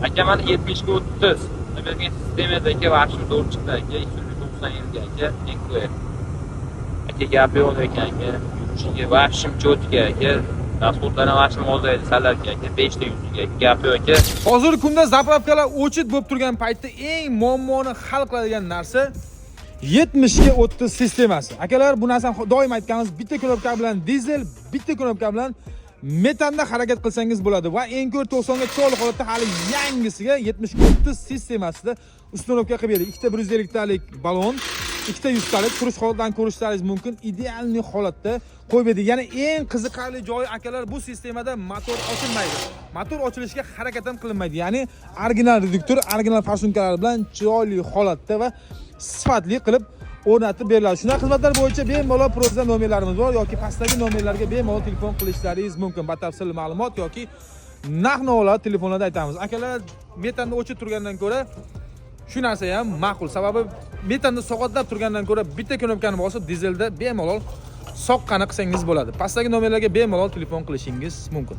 Aka, mana 70 ga 30. Bergan sistemada, aka, вообще zo'r chiqdi, aka, 290 yilga, aka, Encore. Aka, gap yo'q ekan, aka. Yurishiga вообще чётко, aka. Расход lari вообще ozaydi sallarga, aka, 5 ta yuziga, gap yo'q, aka. Hozirgi kunda заправка lar o'chit bo'lib turgan paytda eng muammoni hal qiladigan narsa 70 ga 30 sistemasi. Akalar, bu narsani doim aytganmiz, bitta knopka bilan dizel, bitta knopka bilan metanda harakat qilsangiz bo'ladi va Encore 90 ga chiroyli holatda, hali yangisiga 70 ga 30 sistemasida установка qilib berdik. Ikkita 150 talik balon, ikkita 100 talik turish holatidan ko'rishlaringiz mumkin. Идеальный holatda qo'yib berdik. Yana eng qiziqarli joyi, akalar, bu sistemada motor ochilmaydi. Motor ochilishiga harakat ham qilinmaydi. Ya'ni original reduktor, original форсунка lar bilan chiroyli holatda va sifatli qilib o'rnatib beriladi. Shunaqa xizmatlar bo'yicha bemalol proza nomerlarimiz bor yoki pastdagi nomerlarga bemalol telefon qilishlaringiz mumkin. Batafsil ma'lumot yoki narx navolar telefonlarda aytamiz. Akalar, metanda o'chib turgandan ko'ra shu narsa ham ma'qul. Sababi metanda soatlab turgandan ko'ra bitta knopkani bosib dizelda bemalol soqqani qilsangiz bo'ladi. Pastdagi nomerlarga bemalol telefon qilishingiz mumkin.